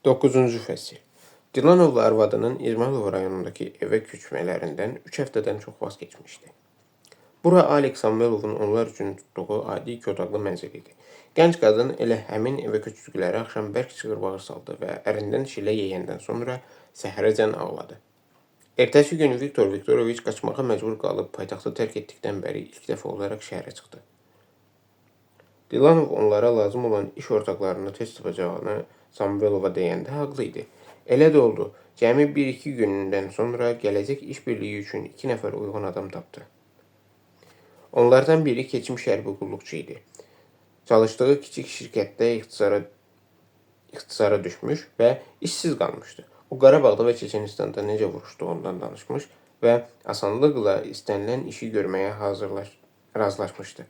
9-cu fəsil. Dilanovla arvadının İzmaylov rayonundakı evə köçmələrindən 3 həftədən çox vaxt keçmişdi. Bura Alex Samvelovun onlar üçün tutduğu adi iki otaqlı mənzil idi. Gənc qadın elə həmin evə köçdükləri axşam bərk çığır-bağır saldı və ərindən şillə yeyəndən sonra səhərəcən ağladı. Ertəsi gün Viktor Viktoroviç qaçmağa məcbur qalıb paytaxtı tərk etdikdən bəri ilk dəfə olaraq şəhərə çıxdı. Dilanov onlara lazım olan iş ortaqlarını tez tapacağını Samvelova deyəndə haqlı idi. Elə də oldu. Cəmi bir-iki gündən sonra gələcək iş birliyi üçün 2 nəfər uyğun adam tapdı. Onlardan biri keçmiş hərbi qulluqçu idi. Çalışdığı kiçik şirkətdə ixtisara düşmüş və işsiz qalmışdı. O Qarabağda və Çeçenistanda necə vuruşduğundan danışmış və asanlıqla istənilən işi görməyə razılaşmışdı.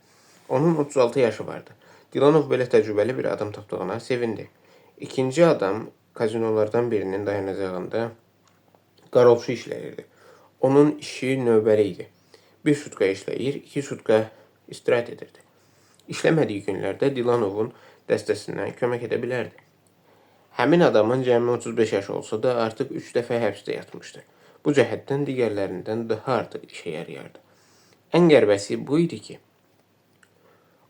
Onun 36 yaşı vardı. Dilanov belə təcrübəli bir adam tapdığına sevindi. İkinci adam kazinolardan birinin dayanacağında qarolçu işləyirdi. Onun işi növbəli idi. Bir sutka işləyir, 2 sutka istirahət edirdi. İşləmədiyi günlərdə Dilanovun dəstəsinə kömək edə bilərdi. Həmin adamın cəmi 35 yaşı olsa da artıq 3 dəfə həbsdə yatmışdı. Bu cəhətdən digərlərindən daha artıq işə yarayardı. Ən qəribəsi bu idi ki,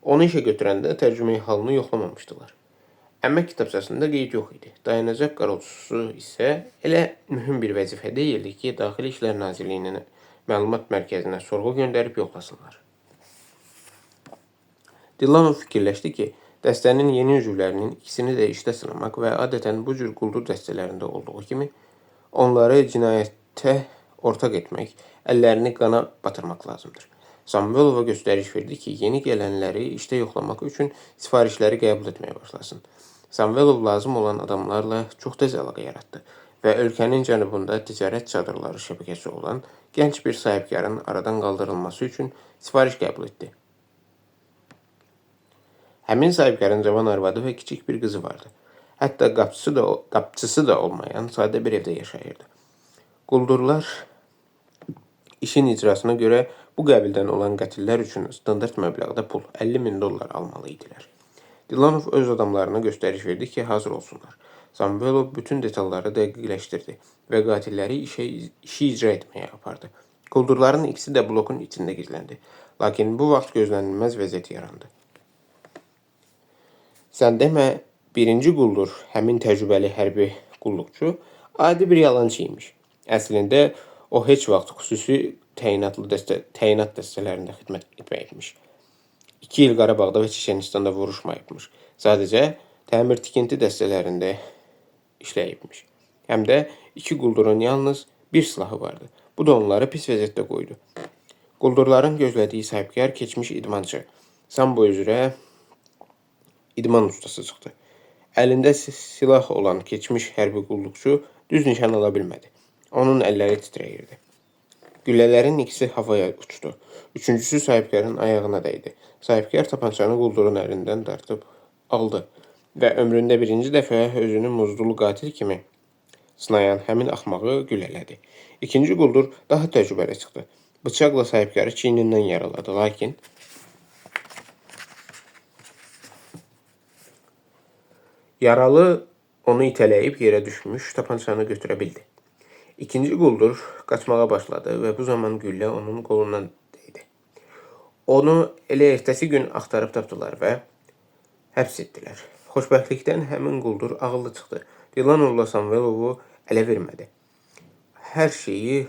onu işə götürəndə tərcümeyi halını yoxlamamışdılar. Əmək kitabçasında qeyd yox idi. Dayanacaq qarolçusu isə elə mühüm bir vəzifə deyildi ki, Daxili İşlər Nazirliyinin məlumat mərkəzinə sorğu göndərib yoxlasınlar. Dilanov fikirləşdi ki, dəstənin yeni üzvlərinin ikisini də işdə sınamaq və adətən bu cür quldur dəstələrində olduğu kimi onları cinayətə ortaq etmək, əllərini qana batırmaq lazımdır. Samvelova göstəriş verdi ki, yeni gələnləri işdə yoxlamaq üçün sifarişləri qəbul etməyə başlasın. Samvelov lazım olan adamlarla çox tez əlaqə yaratdı və ölkənin cənubunda ticarət çadırları şəbəkəsi olan gənc bir sahibkarın aradan qaldırılması üçün sifariş qəbul etdi. Həmin sahibkarın cavan arvadı və kiçik bir qızı vardı. Hətta qapçısı da olmayan sadə bir evdə yaşayırdı. Quldurlar işin icrasına görə bu qəbildən olan qətillər üçün standart məbləğdə pul $50.000 almalı idilər. Dilanov öz adamlarına göstəriş verdi ki, hazır olsunlar. Samvelov bütün detalları dəqiqləşdirdi və qatilləri işi icra etməyə apardı. Quldurların ikisi də blokun içində gizləndi. Lakin bu vaxt gözlənilməz vəziyyət yarandı. Sən demə, birinci quldur, həmin təcrübəli hərbi qulluqçu, adi bir yalançı imiş. Əslində, o heç vaxt xüsusi təyinat dəstələrində xidmət etməyibmiş. 2 il Qarabağda və Çeçenistanda vuruşmayıbmış. Sadəcə təmir tikinti dəstələrində işləyibmiş. Həm də 2 quldurun yalnız bir silahı vardı. Bu da onları pis vəziyyətdə qoydu. Quldurların gözlədiyi sahibkar keçmiş idmançı, sambo üzrə idman ustası çıxdı. Əlində silah olan keçmiş hərbi qulluqçu düz nişan ala bilmədi. Onun əlləri titrəyirdi. Güllələrin ikisi havaya uçdu. Üçüncüsü sahibkarın ayağına dəydi. Sahibkar tapançanı quldurun əlindən dartıb aldı və ömründə birinci dəfə özünü muzdulu qatil kimi sınayan həmin axmağı güllələdi. İkinci quldur daha təcrübəli çıxdı. Bıçaqla sahibkarı çiynindən yaraladı. Lakin yaralı onu itələyib yerə düşmüş tapançanı götürə bildi. İkinci quldur qaçmağa başladı və bu zaman güllə onun qolundan dəydi. Onu elə ertəsi gün axtarıb tapdılar və həbs etdilər. Xoşbəxtlikdən həmin quldur ağıllı çıxdı. Dilanovla Samvelovu ələ vermədi. Hər şeyi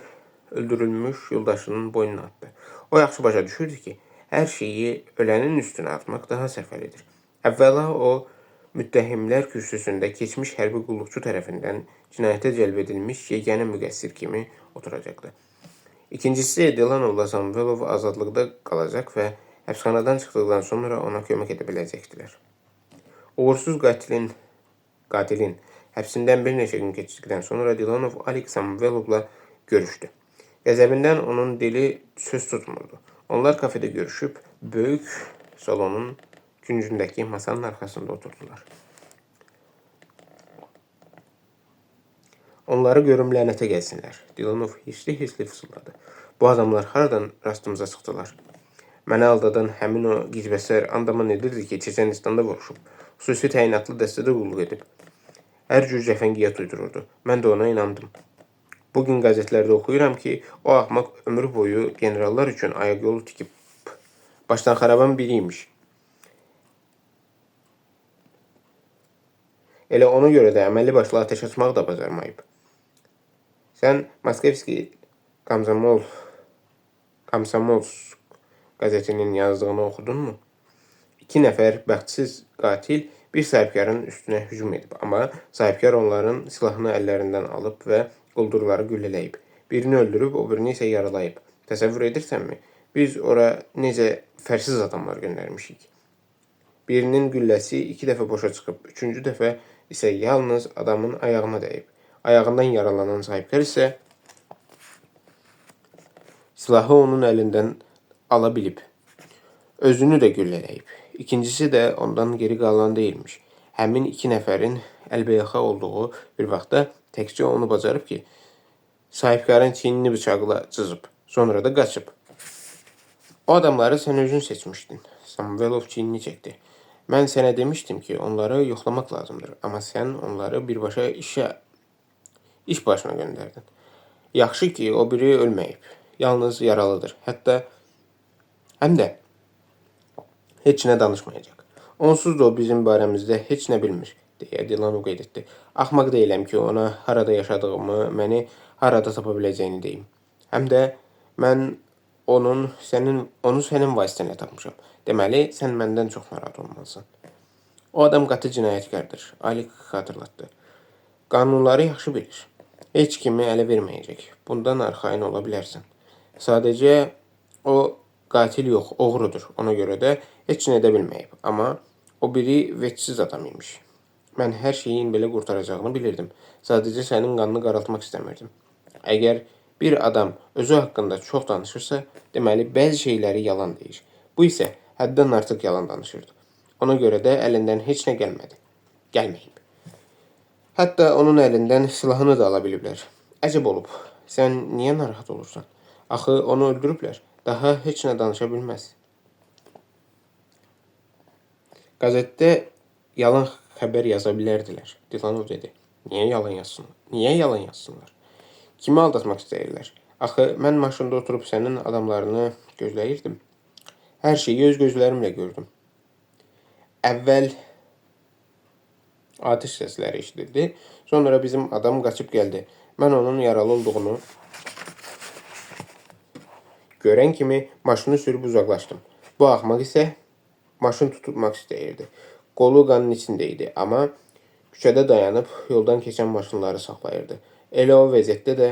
öldürülmüş yoldaşının boynuna atdı. O yaxşı başa düşürdü ki, hər şeyi ölənin üstünə atmaq daha sərfəlidir. Əvvəla o, müttəhimlər kürsüsündə keçmiş hərbi qulluqçu tərəfindən cinayətə cəlb edilmiş yeganə müqəssir kimi oturacaqdı. İkincisi, Dilanovla Samvelov azadlıqda qalacaq və həbsxanadan çıxdıqdan sonra ona kömək edə biləcəkdilər. Uğursuz qatilin həbsindən bir neçə gün keçdikdən sonra Dilanov Alex Samvelovla görüşdü. Qəzəbindən onun dili söz tutmurdu. Onlar kafedə görüşüb böyük salonun küncündəki masanın arxasında oturdular. Onları görüm lənətə gəlsinlər. Dilanov hirsli-hirsli fısıldadı. Bu adamlar haradan rastımıza çıxdılar? Məni aldadan həmin o gicbəsər andaman edirdi ki, Çeçenistanda vuruşub. Xüsusi təyinatlı dəstədə qulluq edib. Hər cür cəfəngiyat uydururdu. Mən də ona inandım. Bu gün qəzetlərdə oxuyuram ki, o axmaq ömrü boyu generallar üçün ayaqyolu tikib. Başdan xaraban biri imiş. Elə ona görə də əməlli başlı atəş açmağı da bacarmayıb. Sən Moskvski Komsomolsk qəzetinin yazdığını oxudunmu? 2 nəfər bəxtsiz qatil bir sahibkarın üstünə hücum edib, amma sahibkar onların silahını əllərindən alıb və quldurları güllələyib. Birini öldürüb, o birini isə yaralayıb. Təsəvvür edirsənmi? Biz ora necə fərsiz adamlar göndərmişik. Birinin gülləsi 2 dəfə boşa çıxıb, 3-cü dəfə isə yalnız adamın ayağına dəyib. Ayağından yaralanan sahibkar isə silahı onun əlindən ala bilib. Özünü də güllələyib. İkincisi də ondan geri qalan deyilmiş. Həmin 2 nəfərin əlbəyaxa olduğu bir vaxtda təkcə onu bacarıb ki, sahibkarın çiynini bıçaqla cızıb, sonra da qaçıb. O adamları sən özün seçmişdin. Samuelov çiynini çəkdi. Mən sənə demişdim ki, onları yoxlamaq lazımdır. Amma sən onları birbaşa iş başına göndərdin. Yaxşı ki, o biri ölməyib. Yalnız yaralıdır. Hətta həm də heç nə danışmayacaq. Onsuz da o bizim barəmizdə heç nə bilmir, deyə Dilanov qeyd etdi. Axmaq deyiləm ki, ona harada yaşadığımı, məni harada tapa biləcəyini deyim. Həm də mən onu sənin vasitənlə tapmışam. Deməli, sən məndən çox narahat olmalısan. O adam qatı cinayətkardır, Alik xatırlatdı. Qanunları yaxşı bilir. Heç kimi ələ verməyəcək. Bundan arxayın ola bilərsən. Sadəcə o qatil yox, oğrudur. Ona görə də heç nə edə bilməyib. Amma o biri vecsiz adam imiş. Mən hər şeyin belə qurtaracağını bilirdim. Sadəcə sənin qanını qaraltmaq istəmirdim. Əgər bir adam özü haqqında çox danışırsa, deməli bəzi şeyləri yalan deyir. Bu isə həddən artıq yalan danışırdı. Ona görə də əlindən heç nə gəlmədi. Gəlməyib. Hətta onun əlindən silahını da ala biliblər. Əcəb olub. Sən niyə narahat olursan? Axı onu öldürüblər. Daha heç nə danışa bilməz. Qəzetdə yalan xəbər yaza bilərdilər, Dilanov dedi. Niyə yalan yazsınlar? Niyə yalan yazsınlar? Kimi aldatmaq istəyirlər? Axı mən maşında oturub sənin adamlarını gözləyirdim. Hər şeyi öz gözlərimlə gördüm. Əvvəl atəş səsləri eşidildi. Sonra bizim adam qaçıb gəldi. Mən onun yaralı olduğunu görən kimi maşını sürüb uzaqlaşdım. Bu axmaq isə maşın tutmaq istəyirdi. Qolu qanın içində idi, amma küçədə dayanıb yoldan keçən maşınları saxlayırdı. Elə o vəziyyətdə də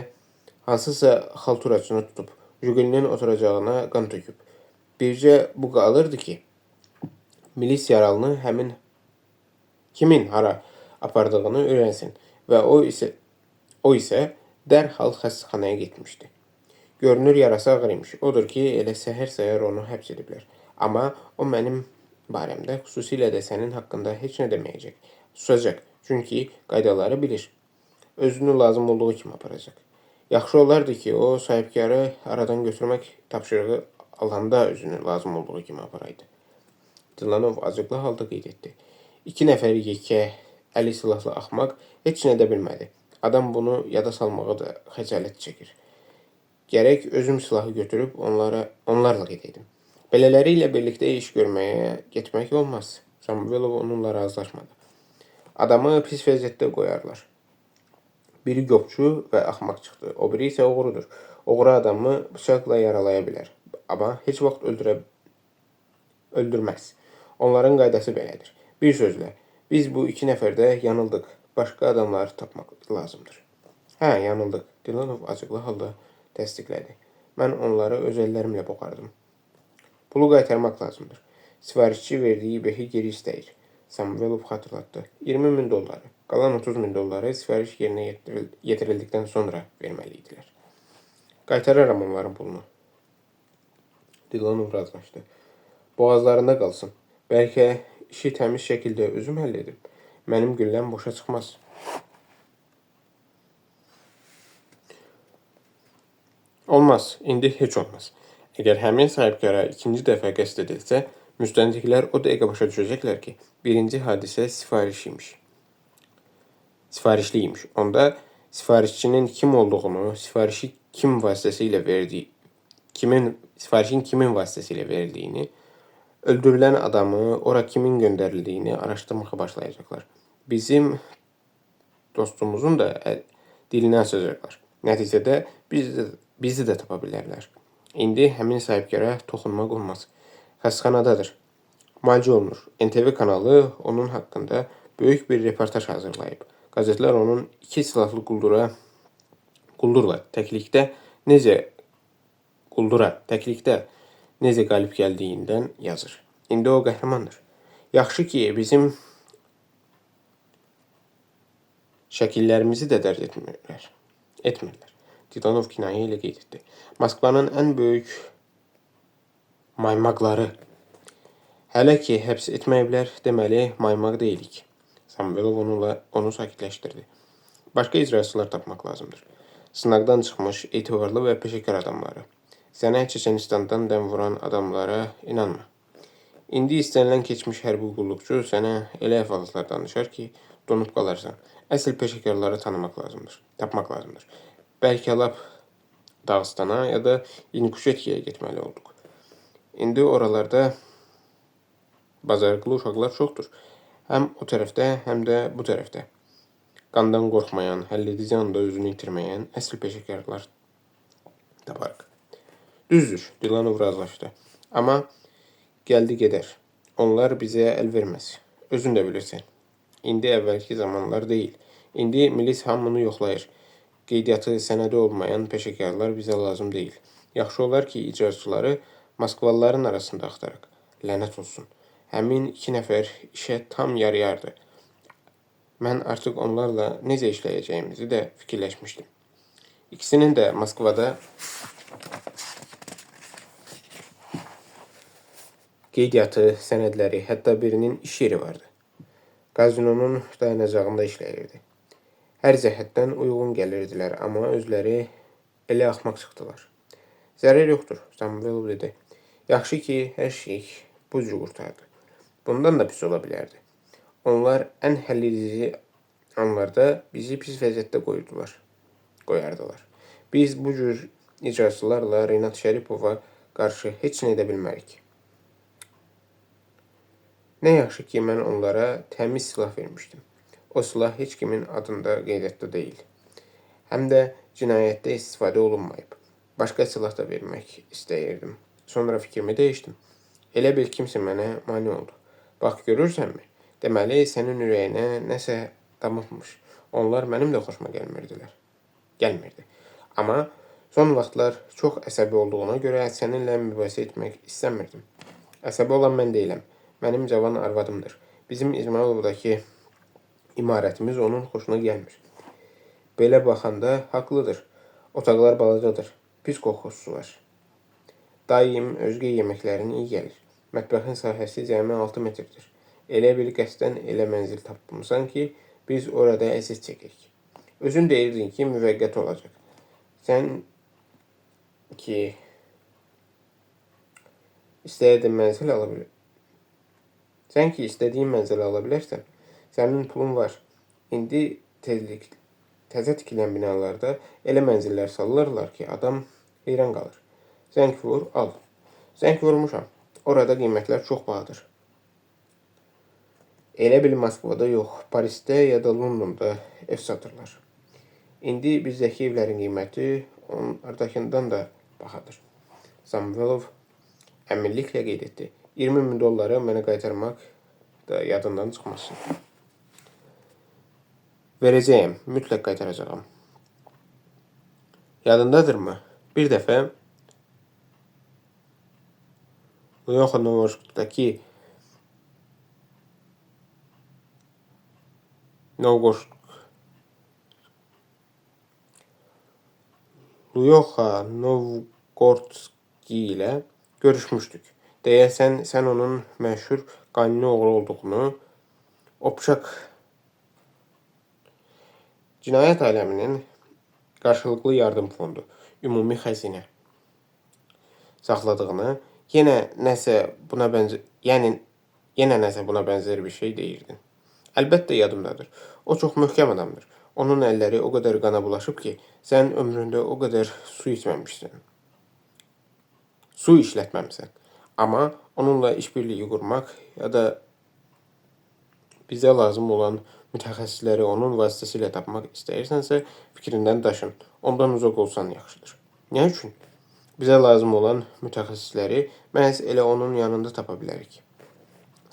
hansısa xalturaçını tutub, Jigulinin oturacağına qan töküb. Bircə bu qalırdı ki, milis yaralını həmin kimin hara apardığını öyrənsin və o isə dərhal xəstəxanaya getmişdi. Görünür yarası ağır imiş. Odur ki, elə səhər-səhər onu həbs ediblər. Amma o mənim barəmdə, xüsusilə də sənin haqqında heç nə deməyəcək. Susacaq, çünki qaydaları bilir. Özünü lazım olduğu kimi aparacaq. Yaxşı olardı ki, o sahibkarı aradan götürmək tapşırığı alanda özünü lazım olduğu kimi aparaydı. Dilanov acıqlı halda qeyd etdi. 2 nəfər yekə, əli silahlı axmaq heç nə edə bilmədi. Adam bunu yada salmağa da xəcalət çəkir. Gərək özüm silahı götürüb onlarla gedəydim. Belələri ilə birlikdə iş görməyə getmək olmaz. Samuelov onunla razılaşmadı. Adamı pis vəziyyətdə qoyarlar. Biri qopçu və axmaq çıxdı. O biri isə oğrudur. Oğru adamı bıçaqla yaralaya bilər. Amma heç vaxt öldürməz. Onların qaydası belədir. Bir sözlə, biz bu 2 nəfərdə yanıldıq. Başqa adamları tapmaq lazımdır. Hə, yanıldıq. Dilanov acıqlı halda təsdiqlədi. Mən onları öz əllərimlə boğardım. Pulu qaytarmaq lazımdır. Sifarişçi verdiyi behi geri istəyir. Samuelov xatırlatdı. 20.000 dolları. Qalan 30.000 dolları sifariş yerinə yetirildikdən sonra verməli idilər. Qaytararam onların pulunu. Dilanov razılaşdı. Boğazlarında qalsın. Bəlkə işi təmiz şəkildə özüm həll edim. Mənim gülləm boşa çıxmaz. Olmaz. İndi heç olmaz. Əgər həmin sahibkara ikinci dəfə qəsd edilsə, müstəntiqlər o dəqiqə başa düşəcəklər ki, birinci hadisə sifariş imiş. Sifarişli imiş. Onda sifarişçinin kim olduğunu, sifarişi kim vasitəsilə verdiyi, sifarişin kimin vasitəsilə verildiyini, öldürülən adamı ora kimin göndərildiyini araşdırmağa başlayacaqlar. Bizim dostumuzun da dilini açacaqlar. Nəticədə bizi də tapa bilərlər. İndi həmin sahibkara toxunmaq olmaz. Xəstəxanadadır. Müalicə olunur. NTV kanalı onun haqqında böyük bir reportaj hazırlayıb. Qəzetlər onun iki silahlı quldurla təklikdə necə qalib gəldiyindən yazır. İndi o qəhrəmandır. Yaxşı ki, bizim şəkillərimizi də dərc etmirlər. Dilanov kinayə ilə qeyd etdi. Moskvanın ən böyük maymaqları hələ ki həbs etməyiblər, deməli maymaq deyilik. Samuelov onu sakitləşdirdi. Başqa icraçılar tapmaq lazımdır. Sınaqdan çıxmış, etibarlı və peşəkar adamları. Sənə Çeçenistandan dəm vuran adamlara inanma. İndi istənilən keçmiş hərbi qulluqçu sənə elə əhvalatlar danışar ki, donub qalarsan. Əsl peşəkarları tanımaq lazımdır, tapmaq lazımdır. Bəlkə lap Dağıstana ya da İnguşetiyaya getməli olduq. İndi oralarda bacarıqlı uşaqlar çoxdur. Həm o tərəfdə, həm də bu tərəfdə. Qandan qorxmayan, həlledici anda özünü itirməyən əsl peşəkarlar taparıq. Düzdür, Dilanov razılaşdı. Amma gəldi gedər. Onlar bizə əl verməz. Özün də bilirsən. İndi əvvəlki zamanlar deyil. İndi milis hamını yoxlayır. Qeydiyyatı, sənədi olmayan peşəkarlar bizə lazım deyil. Yaxşı olar ki, icraçıları Moskvalıların arasında axtaraq. Lənət olsun. Həmin iki nəfər işə tam yarayardı. Mən artıq onlarla necə işləyəcəyimizi də fikirləşmişdim. İkisinin də Moskvada qeydiyyatı, sənədləri, hətta birinin iş yeri vardı. Qazinonun dayanacağında işləyirdi. Hər cəhətdən uyğun gəlirdilər, amma özləri elə axmaq çıxdılar. Zərər yoxdur, Samuelov dedi. Yaxşı ki, hər şey bu cür qurtardı. Bundan da pis ola bilərdi. Onlar ən həlledici anlarda bizi pis vəziyyətdə qoyardılar. Biz bu cür icraçılarla Renat Şəripova qarşı heç nə edə bilmərik. Nə yaxşı ki, mən onlara təmiz silah vermişdim. O silah heç kimin adında qeydiyyatda deyil. Həm də cinayətdə istifadə olunmayıb. Başqa silah da vermək istəyirdim. Sonra fikrimi dəyişdim. Elə bil kimsə mənə mane oldu. Bax, görürsənmi? Deməli, sənin ürəyinə nəsə damıbmış. Onlar mənim də xoşuma gəlmirdi. Amma son vaxtlar çox əsəbi olduğuna görə səninlə mübahisə etmək istəmirdim. Əsəbi olan mən deyiləm. Mənim cavan arvadımdır. Bizim İzmailovdakı imarətimiz onun xoşuna gəlmir. Belə baxanda haqlıdır. Otaqlar balacadır. Pis qoxusu var. Daim özgə yeməklərin iyi gəlir. Mətbəxin sahəsi cəmi 6 metrdir. Elə bil qəsdən elə mənzil tapmısan ki, biz orada əziyyət çəkirik. Özün deyirdin ki, müvəqqəti olacaq. Sən ki istəyirdin mənzil ala bilər. Sən ki istədiyin mənzili ala bilərsən, sənin pulun var. İndi təzə tikilən binalarda elə mənzillər salırlar ki, adam heyran qalır. Zəng vur, al. Zəng vurmuşam. Orada qiymətlər çox bahadır. Elə bil Moskvada yox, Parisdə ya da Londonda ev satırlar. İndi bizdəki evlərin qiyməti onlardakından da bahadır. Samuelov əminliklə qeyd etdi. 20 min dolları mənə qaytarmaq da yadından çıxmasın. Verəcəyəm, mütləq qaytaracağam. Yadındadırmı? Bir dəfə Lyoxa-Novgoroddakı Lyoxa Novgorodski ilə görüşmüşdük. Deyəsən, sən onun məşhur qanuni oğru olduğunu, Obşaq Cinayət aləminin qarşılıqlı yardım fondu, ümumi xəzinə saxladığını, yenə nəsə buna bənzər bir şey deyirdin. Əlbəttə yadımdadır. O çox möhkəm adamdır. Onun əlləri o qədər qana bulaşıb ki, sən ömründə o qədər su içməmişsən. Su işlətməmisən. Amma onunla işbirliyi qurmaq ya da bizə lazım olan mütəxəssisləri onun vasitəsilə tapmaq istəyirsənsə, fikrindən daşın. Ondan uzaq olsan yaxşıdır. Nə üçün? Bizə lazım olan mütəxəssisləri məhz elə onun yanında tapa bilərik.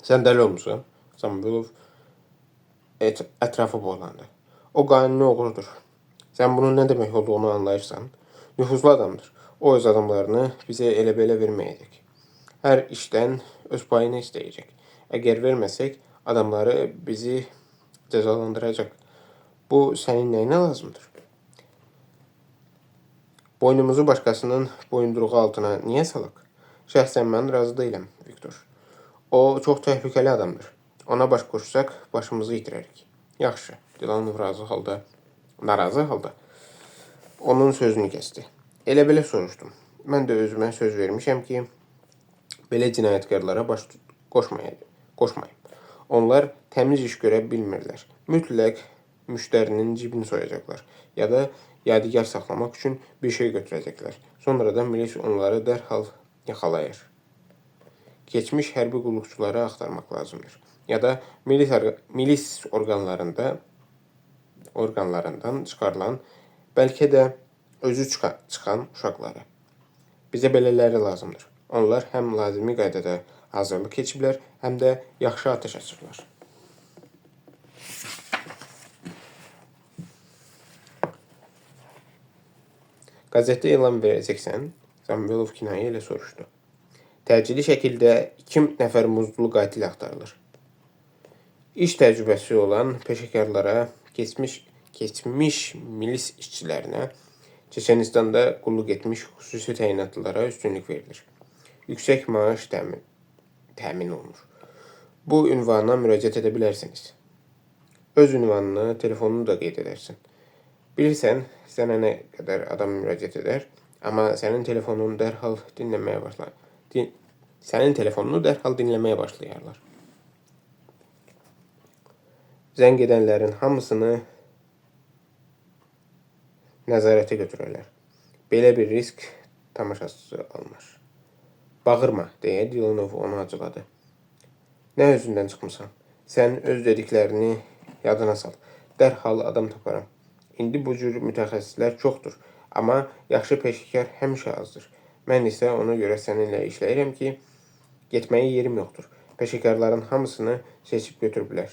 Sən dəli olmusan? Samovilov ətrafa boylandı. O qanuni oğrudur. Sən bunun nə demək olduğunu anlayırsan. Nüfuzlu adamdır. O öz adamlarını bizə elə belə verməyəcək. Hər işdən öz payını istəyəcək. Əgər verməsək, adamları bizi cəzalandıracaq. Bu sənin nəyinə lazımdır? Boynumuzu başqasının boyunduruğu altına niyə salaq? Şəxsən mən razı deyiləm, Viktor. O çox təhlükəli adamdır. Ona baş qoşsaq, başımızı itirərik. Yaxşı, Dilanov narazı halda onun sözünü kəsdi. Elə belə soruşdum. Mən də özümə söz vermişəm ki, belə cinayətkarlara baş qoşmayım. Onlar təmiz iş görə bilmirlər. Mütləq müştərinin cibini soyacaqlar ya da yadigar saxlamaq üçün bir şey götürəcəklər. Sonra da milis onları dərhal yaxalayır. Keçmiş hərbi qulluqçuları axtarmaq lazımdır. Ya da milis orqanlarından çıxarılan, bəlkə də özü çıxan uşaqları. Bizə belələri lazımdır. Onlar həm lazımi qaydada hazırlıq keçiblər, həm də yaxşı atəş açırlar. Qəzetdə elan verəcəksən? Samovilov kinayə ilə soruşdu. Təcili şəkildə 2 nəfər muzdlu qatil axtarılır. İş təcrübəsi olan peşəkarlara, keçmiş milis işçilərinə, Çeçenistanda qulluq etmiş xüsusi təyinatlılara üstünlük verilir. Yüksək maaş təmin olunur. Bu ünvana müraciət edə bilərsiniz. Öz ünvanını, telefonunu da qeyd edərsən. Bilirsən, sənə nə qədər adam müraciət edər, amma sənin telefonunu dərhal dinləməyə başlar. Sənin telefonunu dərhal dinləməyə başlayarlar. Zəng edənlərin hamısını nəzarətə götürərlər. Belə bir risk tamaşası alınır. Bağırma, deyə Dilanov onu acıladı. Nə özündən çıxmısan? Sən öz dediklərini yadına sal. Dərhal adam taparam. İndi bu cür mütəxəssislər çoxdur, amma yaxşı peşəkar həmişə azdır. Mən isə ona görə səninlə işləyirəm ki, getməyə yerim yoxdur. Peşəkarların hamısını seçib götürüblər.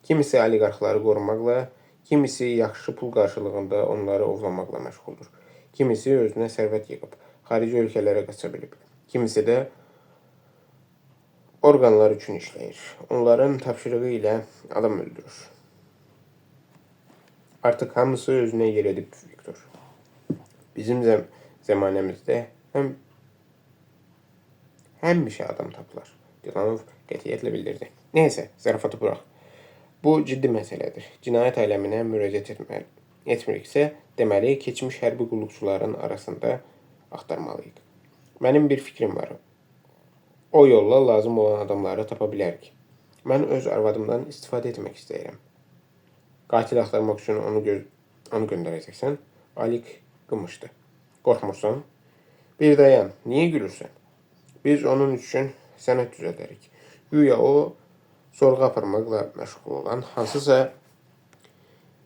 Kimisi oliqarxları qorumaqla, kimisi yaxşı pul qarşılığında onları ovlamaqla məşğuldur. Kimisi özünə sərvət yığıb, xarici ölkələrə qaça bilib. Kimisi də orqanlar üçün işləyir. Onların tapşırığı ilə adam öldürür. Artıq hamısı özünə yer edib, Viktor. Bizim zəmanəmizdə həmişə adam tapılar, Dilanov qətiyyətlə bildirdi. Neysə, zarafatı bıraq. Bu ciddi məsələdir. Cinayət aləminə müraciət etmiriksə, deməli, keçmiş hərbi qulluqçuların arasında axtarmalıyıq. Mənim bir fikrim var. O yolla lazım olan adamları tapa bilərik. Mən öz arvadımdan istifadə etmək istəyirəm. Qatil axtarmaq üçün onu göndərəcəksən? Alik qımışdı. Qorxmursan? Bir dayan, niyə gülürsən? Biz onun üçün sənəd düzəldərik. Güya o, sorğu aparmaqla məşğul olan hansısa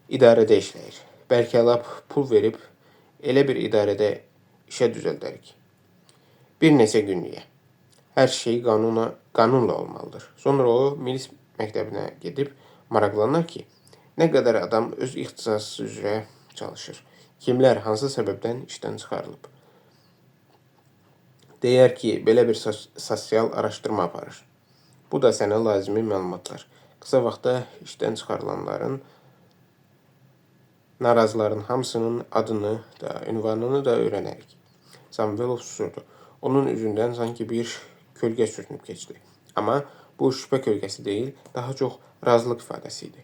idarədə işləyir. Bəlkə lap pul verib elə bir idarədə işə düzəldərik. Bir neçə günlüyə. Hər şey qanunla olmalıdır. Sonra o, milis məktəbinə gedib maraqlanar ki, nə qədər adam öz ixtisası üzrə çalışır. Kimlər hansı səbəbdən işdən çıxarılıb. Deyər ki, belə bir sosial araşdırma aparır. Bu da sənə lazımi məlumatlar. Qısa vaxtda işdən çıxarılanların, narazıların hamısının adını da, ünvanını da öyrənərik. Samovilov susurdu. Onun üzündən sanki bir kölgə sürünüb keçdi. Amma bu şübhə kölgəsi deyil, daha çox razılıq ifadəsi idi.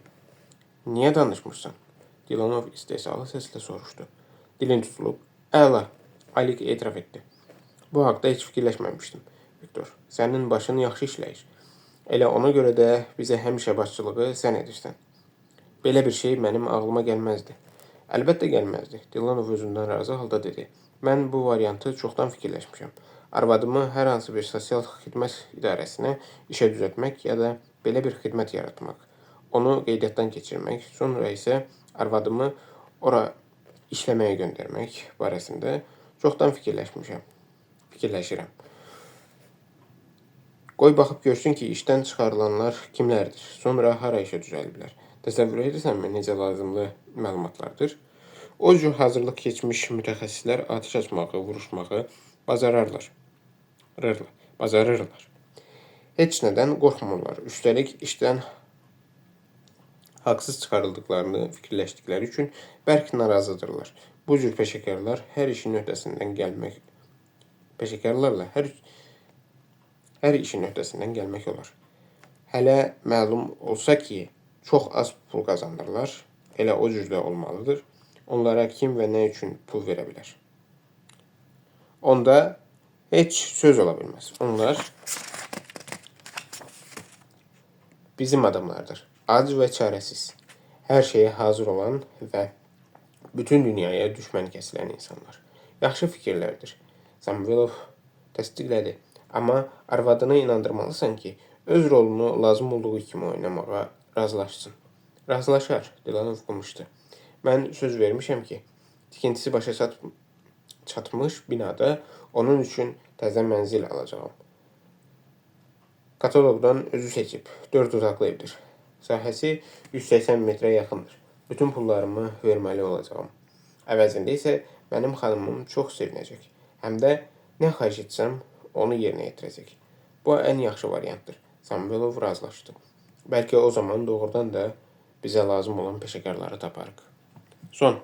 Niyə danışmırsan? Dilanov istehzalı səslə soruşdu. Dilin tutulub. Əla, Alik etiraf etdi. Bu haqda heç fikirləşməmişdim, Viktor. Sənin başın yaxşı işləyir. Elə ona görə də bizə həmişə başçılığı sən edirsən. Belə bir şey mənim ağlıma gəlməzdi. Əlbəttə gəlməzdi. Dilanov özündən razı halda dedi. Mən bu variantı çoxdan fikirləşmişəm. Arvadımı hər hansı bir sosial xidmət idarəsinə işə düzəltmək ya da belə bir xidmət yaratmaq. Onu qeydiyyatdan keçirmək, sonra isə arvadımı ora işləməyə göndərmək barəsində çoxdan fikirləşmişəm. Fikirləşirəm. Qoy baxıb görsün ki, işdən çıxarılanlar kimlərdir. Sonra hara işə düzəliblər. Təsəvvür edirsənmi necə lazımlı məlumatlardır? O cür hazırlıq keçmiş mütəxəssislər atəş açmağı, vuruşmağı bacararlar. Bacarırlar. Heç nədən qorxmurlar. Üstəlik işdən haqsız çıxarıldıqlarını fikirləşdikləri üçün bərk narazıdırlar. Bu cür peşəkarlar hər işin öhdəsindən gəlmək peşəkarlarla hər işin öhdəsindən gəlmək olar. Hələ məlum olsa ki, çox az pul qazanırlar, elə o cür də olmalıdır. Onlara kim və nə üçün pul verə bilər? Onda heç söz ola bilməz. Onlar bizim adamlardır. Ac və çarəsiz. Hər şeyə hazır olan və bütün dünyaya düşmən kəsilən insanlar. Yaxşı fikirlərdir. Samovilov təsdiqlədi. Amma arvadını inandırmalısan ki, öz rolunu lazım olduğu kimi oynamağa razılaşsın. Razılaşar, Dilanov qımışdı. Mən söz vermişəm ki, tikintisi başa çatmış binada onun üçün təzə mənzil alacağam. Kataloqdan özü seçib. 4 otaqlı evdir. Sahəsi 180 metrə yaxındır. Bütün pullarımı verməli olacağam. Əvəzində isə mənim xanımım çox sevinəcək. Həm də nə xahiş etsəm onu yerinə yetirəcək. Bu ən yaxşı variantdır. Samovilov razılaşdı. Bəlkə o zaman doğrudan da bizə lazım olan peşəkarları taparıq. Son.